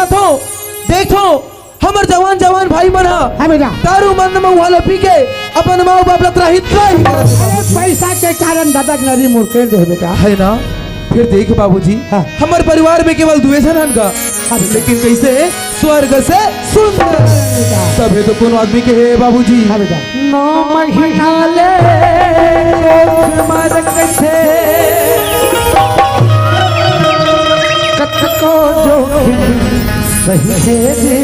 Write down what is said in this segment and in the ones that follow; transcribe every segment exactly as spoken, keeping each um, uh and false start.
देखो, देखो, हमर जवान जवान भाई मन ह हाँ बेटा। दारू मंद महुआ ल पी के अपन माँ बाप ल त्राही त्राही करत हे। अरे पैसा के कारण दादा के नरी मुरकेल दे बेटा। है ना? फिर देख बाबूजी, हाँ। हमर परिवार में केवल दुए झन हन का, हाँ बेटा। लेकिन कैसे स्वर्ग से सुंदर। हाँ बेटा। तभे तो कोनो आदमी के हे बाबूजी। हाँ बेटा। नौ महीना ले कोख म रखे, कतको जोखिम सही हे जी।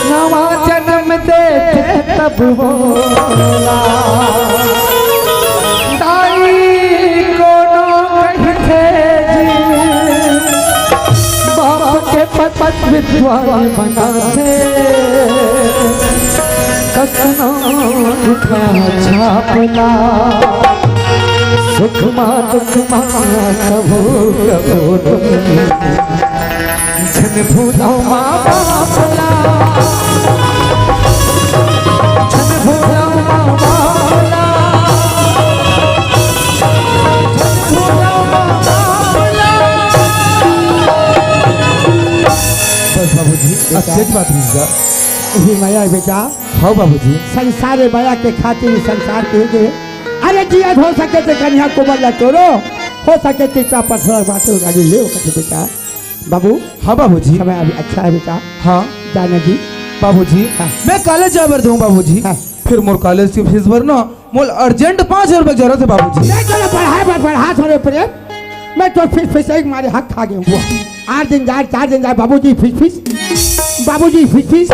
नवा जन्म देथे तब बोला, दाई कोनो कहिथे जी। बाप के पत पत विद्वान बनाथे, कतना दुखा छापला। सुख मा दुख मा कभू कभू तुम, झन भूलव माँ बाप ला। झन भूलव माँ बाप ला। झन भूलव माँ बाप ला। बस बाबूजी, बेटा। अतेक बात रहिस गा। हे मया बेटा। हाँ बाबूजी। संसार हे मया के खातिर ही संसार के गे। अरे जियत हो सके ते कन्या कोमल ला टोरो, हो सके ते इतना पत्थर बाटे गाड़ी ले कथे बेटा। बाबू। हाँ बाबूजी। समय अभी अच्छा हे बेटा। हाँ। जाना जी। बाबूजी, हाँ। मैं कॉलेज जाए बर जाहूँ बाबूजी। हाँ। फिर मोर कॉलेज के फीस भरना, मोला urgent पाँच हजार रुपया जरूरत हे बाबूजी। मैं तोला पढ़ाए बर पढ़ात हों रे प्रेम, मैं तोर फीस फीस एक मारे हक खा गेंव। आठ दिन जाए, चार दिन जाए, बाबूजी फीस फीस, बाबूजी फीस फीस।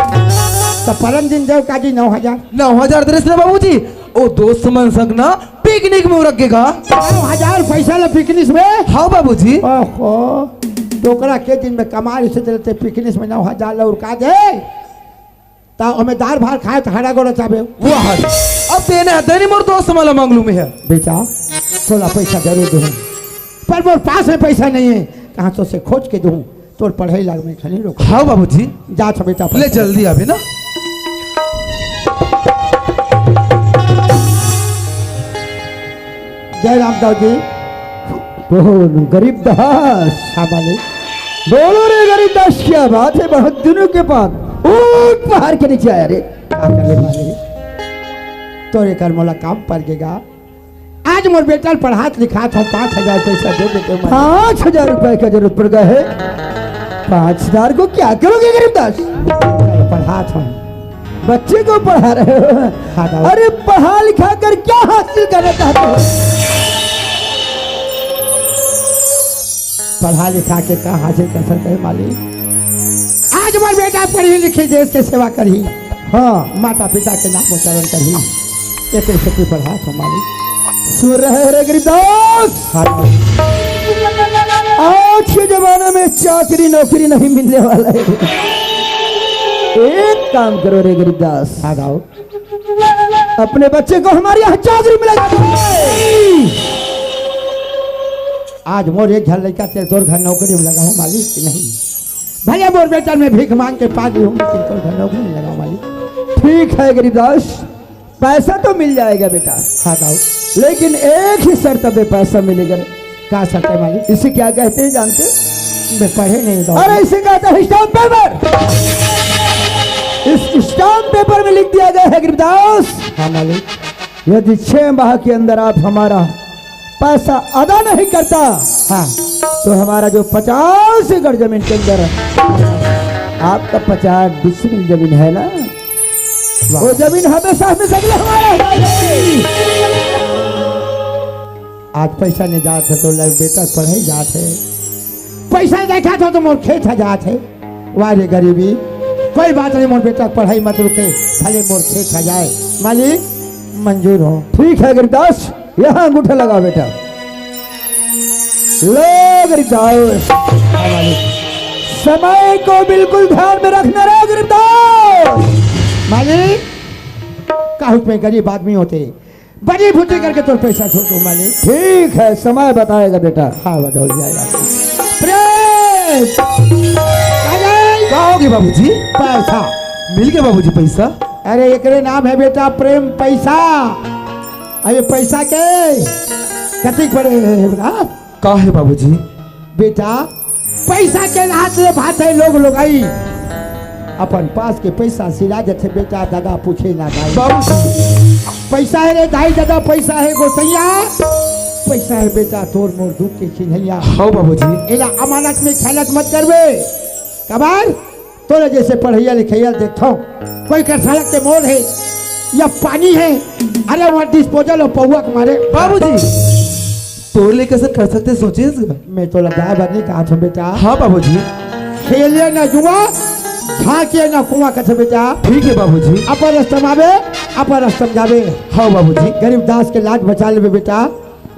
त परन दिन देव का जी नौ हजार। नौ हजार दे रहिस ना बाबूजी, ओ दोस्त मन संग ना पिकनिक में रख गे गा। नौ हजार पैसा ला पिकनिक में? हाँ बाबूजी। ओहो, टोकरा के दिन में कमा रहिस ते पिकनिक में नौ हजार ला उरका दे। त ओमे दार भार खाए त हरा गोड़ा चाबे। वाह, अब तेने हदे नहीं मोर दोस्त मन ला मांगलू में हे। बेटा, तोला पैसा जरूर दूँ, पर मोर पास में पैसा नहीं हे। कहाँ तो से खोज के दूँ, तोर पढ़ाई लाग में खनी रोक। हाँ बाबूजी। जा छ बेटा, ले पैसा। जल्दी आबे ना। जय रामदास जी। कौन गरीब दास? हाँ मालिक। बोलो रे गरीब दास, क्या बात है, बहुत दिनों के बाद ऊंट पहाड़ के नीचे आया रे। का करे मालिक, तोरे कर मोला काम पर गेगा। आज मोर बेटा ल पढ़ात लिखात हूँ, पाँच हजार पैसा दे देते मालिक। पाँच हजार रुपए का जरूरत पड़ गया है। पाँच हजार को क्या करोगे गरीब दास? पढ़ात हूँ। बच्चे को पढ़ा रहे हो? हाँ, दाऊ। अरे, पढ़ा लिखा कर क्या हासिल करना चाहते हो? पढ़ा लिखा के का हासिल कर सकते हैं मालिक? आज मोर बेटा पढ़ी लिखी देश के सेवा करही। हाँ। माता पिता के नाम उच्चारण करही। ये कैसे कोई पढ़ा था मालिक? सुन रहे हैं रे गरीबदास? हाँ। आज के जमाने में चाकरी नौकरी नहीं मिलने वाला है। एक काम करो रे गरीबदास। हाँ, दाऊ। अपने बच्चे को हमारे यहाँ चाकरी में लगा दो। आज मोर एक घर लड़का तेरे तोर घर नौकरी में लगा हूँ मालिक कि नहीं? भले मोर बेटा मैं भीख मांग के पाली हूँ, लेकिन तोर घर नौकरी में लगा हूँ मालिक। ठीक है गरीबदास, पैसा तो मिल जाएगा बेटा। हाँ, दाऊ। लेकिन एक ही शर्त पे पैसा मिलेगा। का शर्त है मालिक? इसे क्या कहते हैं जानते हो? मैं पढ़े नहीं, दाऊ। अरे, इसे कहते हैं स्टाम्प पेपर। इस स्टाम्प पेपर में लिख दिया गया है गरीबदास, हाँ मालिक। यदि छह माह के अंदर आप हमारा पैसा अदा नहीं करता, हाँ। तो हमारा जो पचास एकड़ जमीन के अंदर आपका पचास डिसमिल जमीन है ना, वाह। वो जमीन हमेशा हमेशा के लिए हमारा है। आज पैसा नहीं जात है तो लग बेटा पढ़े जात है, पैसा देखा था तो मोर खेत है जात है। वाह रे गरीबी, कोई बात नहीं, मोर बेटा पढ़ाई मत रुके, भले मोर खेत है जाए। मालिक, मंजूर हो। ठीक है गरीबदास, यहाँ अंगूठा लगा बेटा। लो गरीबदास, समय को बिल्कुल ध्यान में रखना रे गरीबदास। मालिक, काहुक में गरीब आदमी होते, बड़ी भूती करके तोर पैसा छोड़ दूं मालिक। ठीक है, समय बताएगा बेटा। हाँ, बताओ जाएगा। प्रेम! अरे! का हो गया बाबूजी? पैसा। मिल गया बाबूजी पैसा? अरे, एकरे नाम है बेटा प्रेम पैसा। अरे पैसा के कतिक बड़े है बेटा? का है बाबूजी? बेटा, पैसा के लात ले भात है लोग लोगाई। अपन पास के पैसा सिला जथे बेटा, दादा पूछे ना दाई। बाबूजी। पैसा है रे दाई, दादा पैसा है गोसैया। पैसा है बेटा तोर मोर दुख के चिन्हैया। हाँ बाबूजी। एला अमानत में खयानत मत करबे। कबार तोरे जैसे पढ़ैया लिखैया देखथो, कोई कर सड़क के मोड़ है या पानी है, अरे वहाँ डिस्पोजल और पौवा के मारे। बाबूजी, तोर ले कैसे कर सकते सोचे? मैं तो लगा बनी कहा था बेटा। हाँ बाबूजी। खेले ना जुआ, झांके ना कुआं कथे बेटा। ठीक है बाबूजी। अपर रास्ता में आवे, अपर रास्ता में जावे। हाँ बाबूजी। गरीब दास के लाज बचा लेबे बेटा।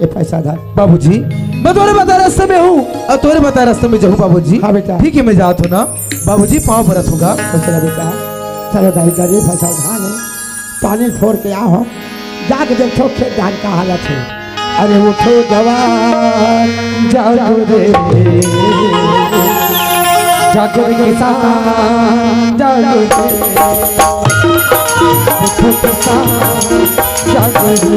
ये पैसा धर। बाबूजी, मैं तोरे बता रास्ते में हूँ और तोरे बता रास्ते में जाऊँ बाबूजी। हाँ बेटा। ठीक है, मैं जात हूँ ना बाबूजी, पाँव परत हूँ गा। तो चला बेटा, चलो दाई का रे पैसा धान है, पानी फोर के आ हो, जाके देखो खेत धान का हालत है। अरे उठो जवान जागो रे, जागो रे किसान जागो रे, उठो किसान जागो रे।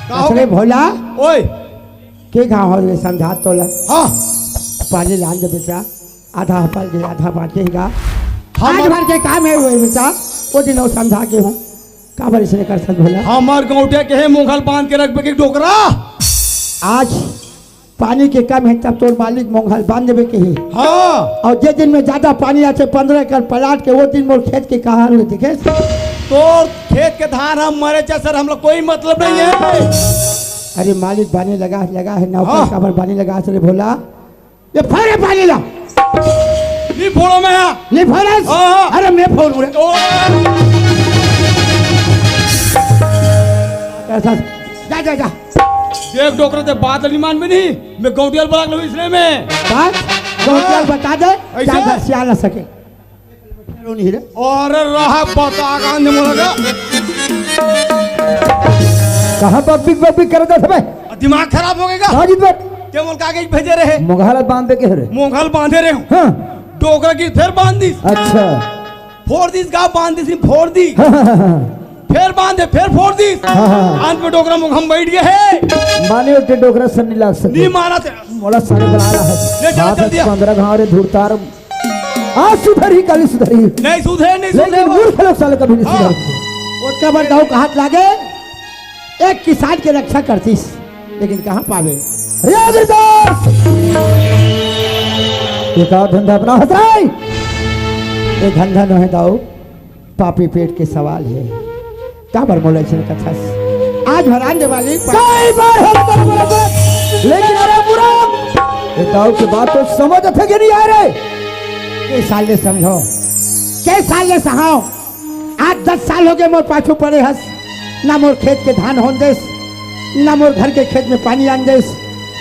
का हो अरे गया? भोला, ओए। के घाव हो रे समझा तोला? हाँ। पानी लान दे बेटा, आधा हपल दे, आधा बांटे गा। हाँ, आज मार- भर के काम है वो बेटा, वो दिन वो समझा के हूँ। काबर इसने कर सक भोला? हमार गौटिया के है मोंघल बांध के रखबे के डोकरा। आज पानी के कम है तब तोर मालिक मोंघल बांध देबे के है। हाँ। और जे दिन में ज्यादा पानी आथे पंद्रह एकड़ प्लाट के, वो दिन मोर खेत के कहार ले देखे। तोर खेत के धान हम मरे चा सर, हम लोग कोई मतलब नहीं है। अरे मालिक बाने लगा, लगा है नौकर हाँ। काबर बाने लगा सर भोला। ये फोड़े पानी ला। नहीं फोड़ो मैं यहाँ। नहीं फोड़स? हाँ, हाँ। अरे मैं फोड़ू रे। ओ। ऐसा, जा, जा, जा। देख डोकरा ते बात नहीं मान में नहीं, मैं गौटियाल बलाक लूँ इसने में। बात? गौटियाल बता दे, ऐसे? जा, सियाल ना सके। नहीं रे। अरे रहा बता कान दे मोला का। कहाँ बब्बिक बब्बिक कर दे बे? दिमाग खराब हो गया का? हाँ, जीत बात। ते मोला का के भेजे रहे? मोंघल बांधे के रे। मोंघल बांधे रहे। हाँ। डोकरा की फिर बांध दीस। अच्छा। फोड़ दीस का बांध दीस, फोड़ दी। हाँ, हाँ, हाँ, हाँ। फिर बांधे, फिर फोड़ दीस। हाँ, हाँ। अंत में डोकरा मोंघा में बैठ गया है। माने उठे डोकरा सन्नी लाग सके। नहीं माना ते। मोला सारे बला रहा है। ले जा, बात चल दिया। पंद्रह घाव रे धुरतार। आज सुधरही, काली सुधरही। नहीं सुधरे, नहीं सुधरे लेकिन वो। मूर्ख लोग साले कभी नहीं हाँ। सुधरते। ओतका बर दाऊ का हाथ लागे, एक किसान के रक्षा करतीस, लेकिन कहाँ पावे? रे अग्रदास! ये का धंधा अपना हंस रहा है? ये धंधा नोहे दाऊ, पापी पेट के सवाल है। काबर मोला अइसन कथस? आज भरान दे मालिक। कई बार हो गया तेरे बराबर। लेकिन अरे बुरा, ये दाऊ के बात तो समझ थे कि नहीं आ रहे? के साल ले समझो, के साल ले सहाओ। आज दस साल हो गए मोर पाछू पड़े हस, ना मोर खेत के धान होन देस, ना मोर घर के खेत में पानी आन देस।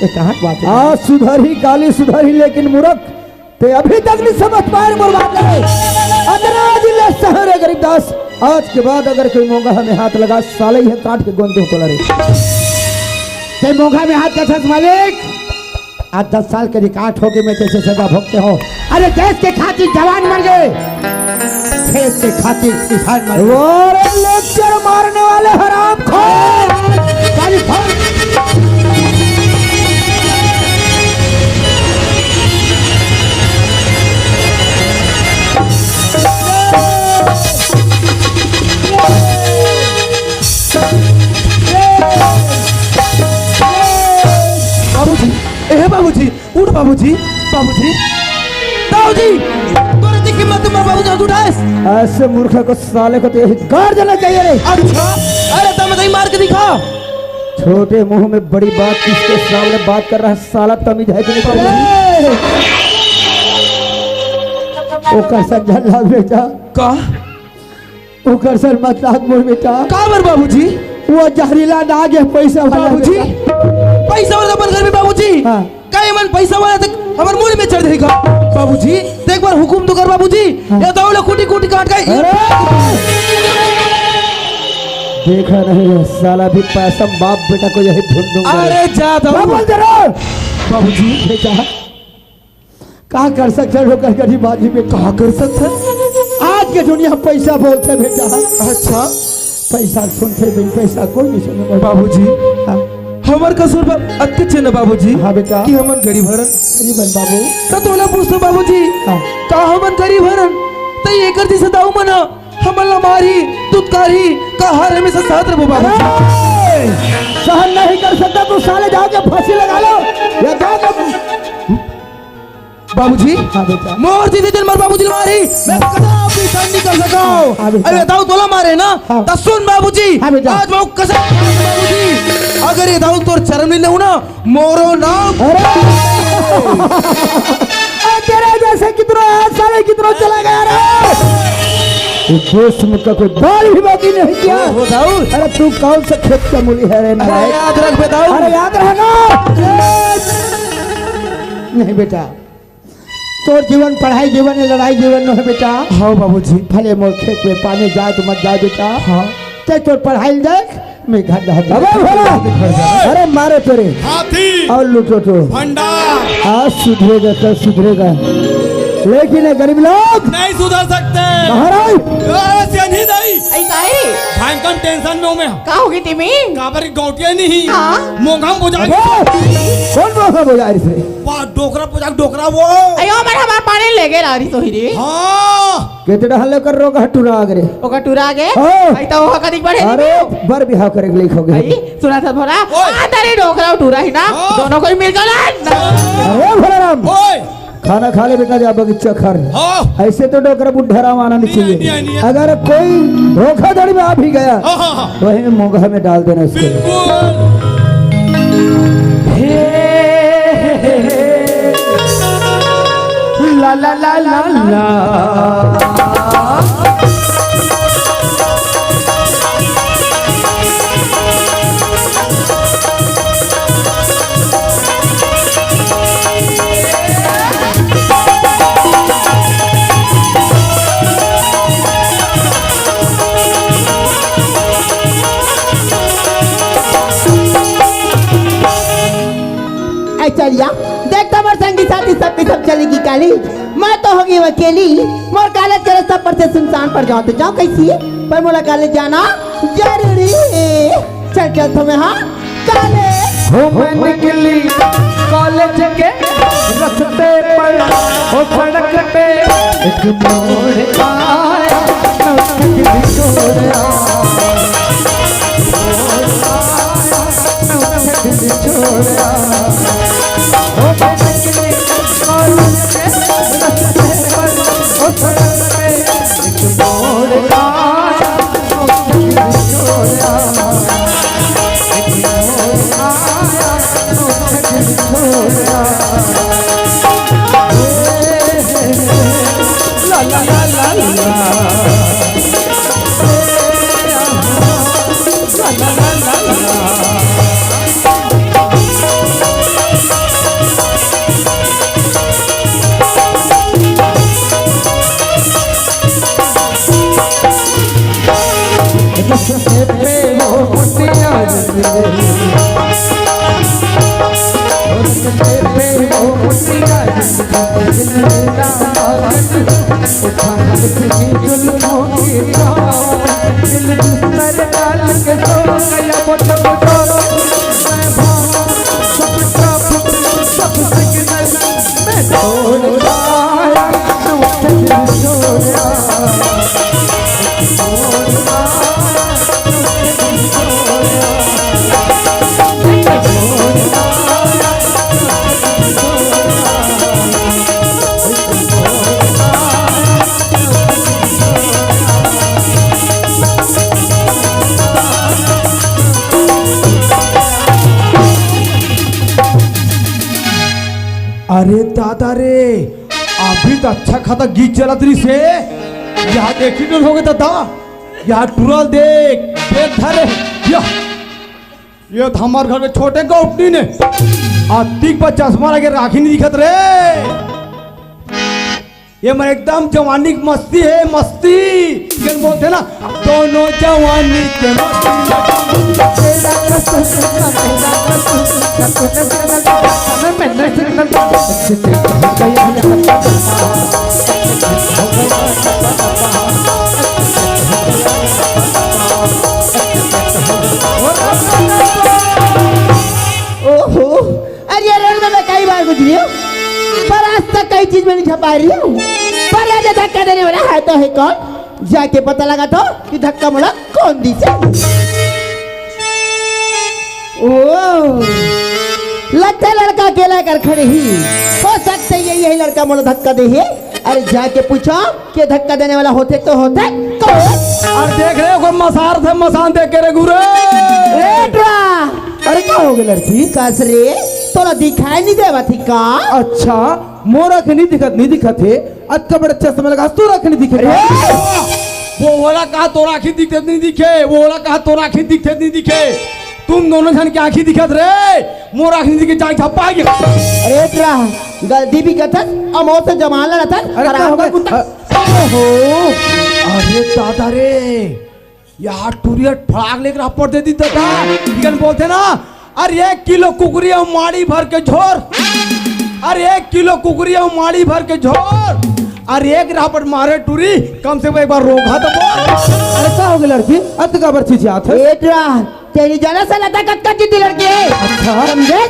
ये कहाँ की बात है? आज सुधरही, काली सुधरही, लेकिन मूर्ख ते अभी तक नहीं समझ पाए रे मोर बात ला। अतना दिन ले सहरे गरीब दास, आज के बाद अगर कोई मोंघा में हाथ लगा, साले ही काट के गोंद दूं तोला रे। ते मोंघा में हाथ कथस मालिक, आज दस साल के रिकॉर्ड हो गए, मैं जैसे सजा भोगते हो। अरे देश के खातिर जवान मर गए, खेत के खातिर किसान मर गए। अरे लेक्चर मारने वाले हरामखोर। बाबूजी, ए बाबूजी, उठ बाबूजी, बाबूजी, बाबूजी, तोरे दिख हिम्मत, तुम्हारे बाबूजी हाथ उठाएस? ऐसे मूर्ख को, साले को तो यही गाड़ देना चाहिए रे। अच्छा, अरे तम बताई मार के दिखा। छोटे मुंह में बड़ी बात, किसके सामने बात कर रहा है साला, तमीज है कि नहीं? ए! ओकर संग झन लड़ बेटा। का? ओकर संग मत लाग मोर बेटा। काबर बाबूजी? वो जहरीला नाग है, पैसा वाला बाबूजी, बेटा। पैसा वाला अपन घर में बाबूजी। हाँ। काहे मन पैसा वाला तक हमर मुड़ी में चढ़ जाही का? बाबूजी, त एक बार हुकुम तो कर बाबूजी। हाँ। ये दाऊ ला कूटी कूटी काट के अरे! देखा नहीं है साला, भी पैसा बाप बेटा को यही भून दूंगा। अरे जा दाऊ। क्या बोल दे रहे हो? बाबूजी। बेटा, का कर सकते हैं लोग गरीब आदमी में? का कर सकते हैं? आज के दुनिया पैसा बोलते बेटा। अच्छा। पैसा सुनते बिन पैसा कोई नहीं सुने बाबूजी। हाँ। हमर कसूर बा अतके न बाबूजी। हाँ बेटा। कि हमन गरीब हरन। गरीब हरन बाबू। त तोला पूछतो बाबूजी। हाँ। का हमन गरीब हरन? त एकर जैसे दाऊ मन ह हमन ला मारही, दुत्कारही, का हर हमेशा साथ रहिबो बाबूजी? अरे! सहन नहीं कर सकता तो साले जाके फांसी लगा लो। या जाके बाबूजी, हाँ बेटा। मोर दीदी दिन मर बाबूजी मारी, मैं कदापि सहन नहीं कर सकता हूँ। हाँ बेटा। अरे दाऊ तोला मारे ना, हाँ। त सुन बाबूजी, हाँ बेटा। आज मैं कसम बाबूजी, अगर ये दाऊ तोर चरण नहीं लूँ ना, मोरो नाम। अरे! अरे तेरे जैसे कितनों आए साले, कितनों चला गया रे। इस देश में का कोई बाल भी बाकी नहीं क्या? ओ, ओ, दाऊ। अरे तू कौन सा खेत का मूली है रे अरे नालायक? याद रख बे दाऊ। अरे याद रहना। नहीं बेटा, तोर जीवन पढ़ाई जीवन है, लड़ाई जीवन नहीं है बेटा। हाँ बाबूजी। भले मोर खेत में पानी जाए तो मत जाए बेटा। हाँ। ते तोर पढ़ाई देख, मैं घर जा। अबे भोला, अरे मारो तोरे। हाथी। और लूटो तो। भंडार। आज सुधरेगा, कल सुधरेगा, लेकिन ये गरीब लोग नहीं सुधर सकते। महाराज। अरे सेनी दाई। आई काहे? भाई कम टेंशन में हूँ मैं। का होगे तेमे? काबर गौटिया नहीं। हाँ। मोंघा में बुझा अबे, कौन मोंघा बुझा रही से? वाह, डोकरा पूजा, डोकरा वो। अयो, मर हमार पानी लेगे ला रही सोही रे। हाँ। केतड़ा हल्ले कर रोग हटुरा आग रे। ओकर टुरा आगे? हाँ। भाई तो ओहा कदिक बढ़े अरे, नहीं। बर बिहाव करे के लइक हो गए। भाई, सुना था भोला। ओए। आ, तेरे डोकरा टुरा ही ना। हाँ। दोनों कोई मिलकर ना। अरे भोलाराम। ओए। खाना खा ले बेटा, जा बगीचा खर। हाँ। ऐसे तो डोकरा बुढ़ा राम आना नहीं नहीं, चाहिए। नहीं, नहीं। अगर कोई धोखाधड़ी में आ भी गया, हाँ, हाँ, हाँ। वहीं मोंघा में डाल देना इसको। बिल्कुल। हे, हे, हे, हे। ला, ला, ला, ला, ला। ऐ चलिया, देख तो मोर संगी साथी सब के सब चलेगी काली। मैं तो होगी अकेली, मोर कॉलेज के रास्ता पर से सुनसान पर जाओ तो जाओ कैसी, पर मोला कॉलेज जाना जरूरी है। चल चल तो मैं हाँ कॉलेज। हो मैं निकली कॉलेज के रास्ते पर, हो सड़क पे एक मोड़ आया, मैं उसकी छोड़ आया। अरे दादा रे, अभी तो अच्छा खासा गीत चलत रहिस हे। यहाँ देखी तो होगे दादा, यहाँ टुरा ल देख, देख धरे। यह, ये तो हमर घर के छोटे गौटनी ने। अतिक बा चश्मा लगे राखी नहीं दिखत रे। ये मन एकदम जवानी के मस्ती हे, मस्ती। कइसे बोलथे ना, दोनों जवानी के मस्ती। ओहो, अरे यार, मैं कई बार गुजरी हूँ, पर आज तक कई चीज में नहीं झपा रही हूँ। पर ये धक्का देने वाला है तो है कौन? जाके पता लगा तो कि धक्का मोला कौन दिस हे। ओ, लगथे लड़का अकेला कर खड़े ही। हो सकथे ये, यही लड़का मोला धक्का दे हे। अरे जाके पूछो, के धक्का देने वाला होथे तो होथे कौन? अरे देख रे, ओकर मसाल से मसान देख के रे गुरु। ए, टुरा। अरे का होगे लड़की? कस रे, तोला दिखाई नहीं देवत हे का? अच्छा, मोर आँखी नहीं दिखत, नहीं दिखत हे। अतका बड़ा चश्मा लगा, तोर आँखी नहीं दिखे का? अरे, वो वाला कहा तोर आँखी दिखत नहीं दिखे, वो वाला कहा तोर आँखी दिखत नहीं दिखे। तुम दोनों झन के आँखी दिखत रे, मोर आँखी नहीं दिखे, जाके झपा गया। अरे टुरा, गलती भी करथस, अउ मोर से जबान लड़थस, अरे, का हराम हो का गया? कुत्ता। अ-, ओहो, अरे दादा रे, यार टुरी ह फड़ाक ले एक रापट दे दिस दादा। इकन बोलथे ना, अरे एक किलो कुकरी अउ माड़ी भर के झोर, अरे एक किलो कुकरी अउ माड़ी भर के झोर, अरे एक रापट मारे टुरी, कम से कम एक बार रोकहा तो बोल। अरे का होगे लड़की, अत काबर चिचियात हस? ए टुरा, तें नइ जानस लता कतका जिद्दी लड़की हे। अच्छा। समझे?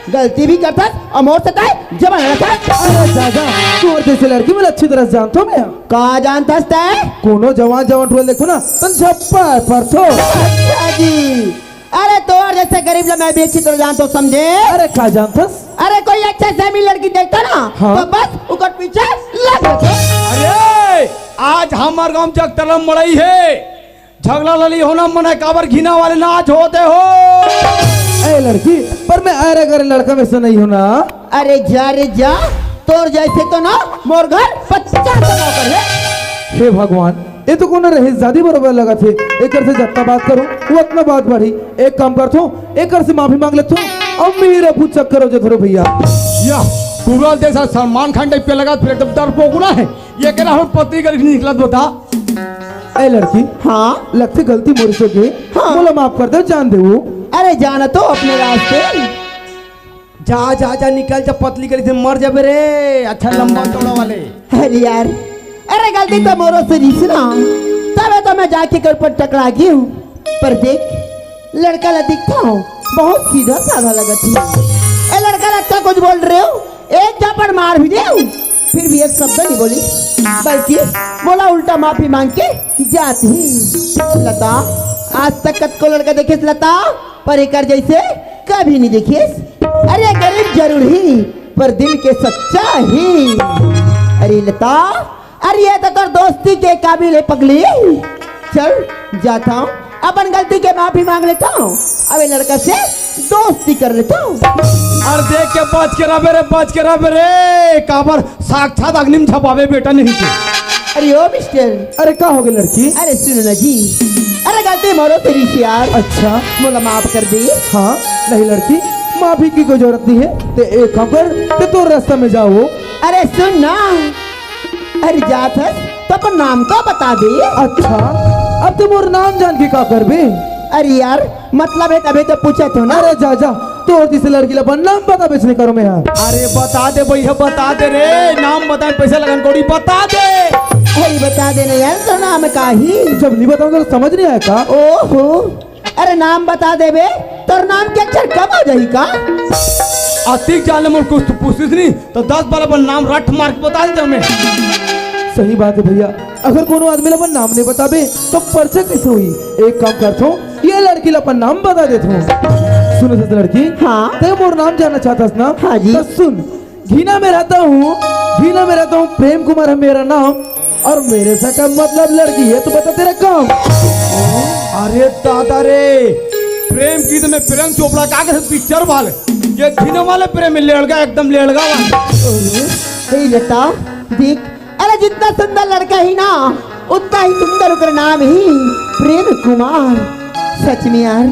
गलती भी करथस, अउ मोर से तैं जबान लड़थस। अरे दादा, तोर जैसे लड़की मैं अच्छी तरह से जानथों मैं। का जानथस तैं? कोनो जवान जवान टुरा ल देखथों ना, त झप्पा परथों। अच्छा जी, अरे तोर जैसे गरीब ला मैं भी अच्छी तरह जानथों, समझे? अरे का जानथस? अरे कोई अच्छा से अमीर लड़की देखथों ना, हाँ। तो बस ओकर पीछे लग जाथों। अरे आज हमर गांव जगतरा मड़ई हे, झगड़ा लड़ई होना मना हे, काबर घिना वाले नाच होथे हो। ए लड़की, पर मैं अरे गरे लड़का में से नहीं हूँ ना। अरे जा रे जा, तोर जैसे तो ना मोर घर पचास नौकर हे। हे भगवान, ये तो कोनो रहीसजादी बरोबर लगथे। एकर से जतना बात करूँ, वो उतना बात बढ़ही। एक काम करथों, एकर से माफी मांग लेथों, अउ मेरा पूछ चक्कर हो जाथों रे भैया। या, टुरा ल देख सलमान खान टाइप के लगथे, फिर एकदम डरपोकना हे। ये करा हम पति घर निकलत बता। ए लड़की, हाँ? लगथे गलती मोर से होगे। हाँ। मोला माफ कर दे, जान दे वो। अरे जाना तो अपने रास्ते। जा, जा, जा, निकल जा, पतली गली से मर जाबे रे, अच्छा लंबा चौड़ा वाले। अरे यार, अरे गलती तो मोरो से रहीस ना, तबे तो मैं जाके कर पर टकरा गई हूँ। पर देख, लड़का ला दिखता हूँ, बहुत सीधा साधा लगत हे। ए लड़का ला का कुछ बोल रहे हो? एक झापड़ मार भी देहूँ, फिर भी एक शब्द नहीं बोली, बल्कि बोला उल्टा माफी मांग के जात ही। लता, आज तक कतको लड़का देखेस लता, पर एकर जैसे कभी नहीं देखेस। अरे गरीब जरूर ही, पर दिल के सच्चा ही। अरे लता, अरे ये तो तोर दोस्ती के काबिल हे पगली। चल जाता हूँ, अपन गलती के माफी मांग लेता हूँ, अब ये लड़का से दोस्ती कर लेता हूँ। अरे देख के बच के रहबे रे, बच के रहबे रे, काबर साक्षात अग्नि में झपाबे बेटा नहीं के। अरे ओ मिस्टर। अरे का होगे लड़की? अरे सुन ना जी, अरे गलती मोरो से रहीस यार। अच्छा। मोला माफ कर दे। हाँ, नहीं लड़की, माफी की कोई जरूरत नहीं हे। तें एक काम कर, तें तोर रास्ता में जाओ। अरे सुन ना, अरे जात हस तो अपन नाम तो बता दे। अच्छा, अब तें मोर नाम जान के का करबे? अरे यार, मतलब हे तभे तो पूछत हूँ ना। अरे जा जा, तोर जैसे लड़की ला अपन नाम बताबे नहीं करों मैं हा। अरे बता दे भैया, बता दे रे, नाम बताए पैसा लगन कौड़ी, बता दे। अरे बता दे ना यार, तोर नाम का ही? जब नहीं बताऊँ तो समझ नहीं आय का? ओहो, अरे नाम बता देबे, तोर नाम के अक्षर कम हो जाही का? अतिक जान ले मोर कुछ तो पूछिस नहीं, तो दस बार अपन नाम रट मार के बता देता हूँ मैं। सही बात हे भैया, अगर कोनो आदमी ला अपन नाम नहीं बताबे, तो परिचय कइसे होही? एक काम करथों, ये लड़की ला अपन नाम बता देथों। सुन तो लड़की, हाँ। तें मोर नाम जानना चाहत हस ना? हाँ जी। तो सुन, घिना में रहता हूँ, घिना में रहता हूँ, प्रेम कुमार है मेरा नाम, और मेरे से कम मतलब लड़की है, तो बता तेरा काम। अरे दादा रे, प्रेम गीत में प्रेम चोपड़ा का के picture वाले, ये खिने वाले प्रेम में लेड़गा, एकदम लेड़गा वाले। हे लता, देख, अरे जितना सुंदर लड़का ही ना, उतना ही सुंदर ओकर नाम ही प्रेम कुमार। सच में यार,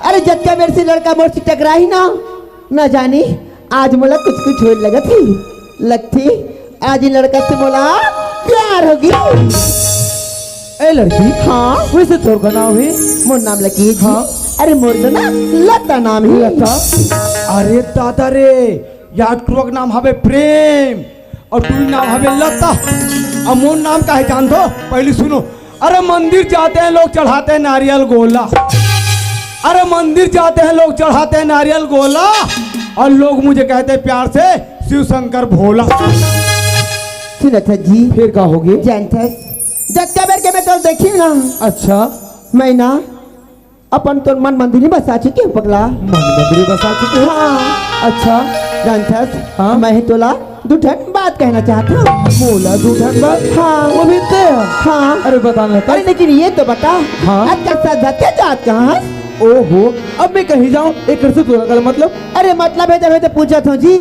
अरे जतका बेर से लड़का मोर से टकरा ही ना, ना जाने आज मोला कुछ कुछ होए लगत ही, लगथे आज इन लड़का से मोला प्यार होगी। ए लड़की, हाँ, वैसे तोर का नाम है? मोर नाम लकी जी। हाँ। अरे मोर तो ना लता नाम ही। लता। अरे दादा रे, यार टुरक नाम हवे प्रेम और टुरी नाम हवे लता। अब मोर नाम का है जान दो, पहले सुनो। अरे मंदिर जाते हैं लोग, चढ़ाते हैं नारियल गोला। अरे मंदिर जाते हैं लोग, चढ़ाते हैं नारियल गोला, और लोग मुझे कहते हैं प्यार से शिव शंकर भोला। सुनत है जी, फिर का होगे? जानत है, जतका बेर के मैं तोर देखी ना, अच्छा, मैं ना अपन तोर मन मंदिर में बसा चुकी हूँ पगला। मन मंदिर बसा चुके हो। हाँ, अच्छा, जानत है, हाँ। मैं ही तोला दू ठन बात कहना चाहत हूँ। मोला दू ठन बात। हाँ। वो भी ते। हाँ। अरे बता ना लता। अरे लेकिन ये तो बता, हाँ। आज का साथ जाते जात कहाँ है? ओहो, अब मैं कहीं जाऊँ, एक से तोरा का मतलब? अरे मतलब है जब तो पूछत हूँ जी,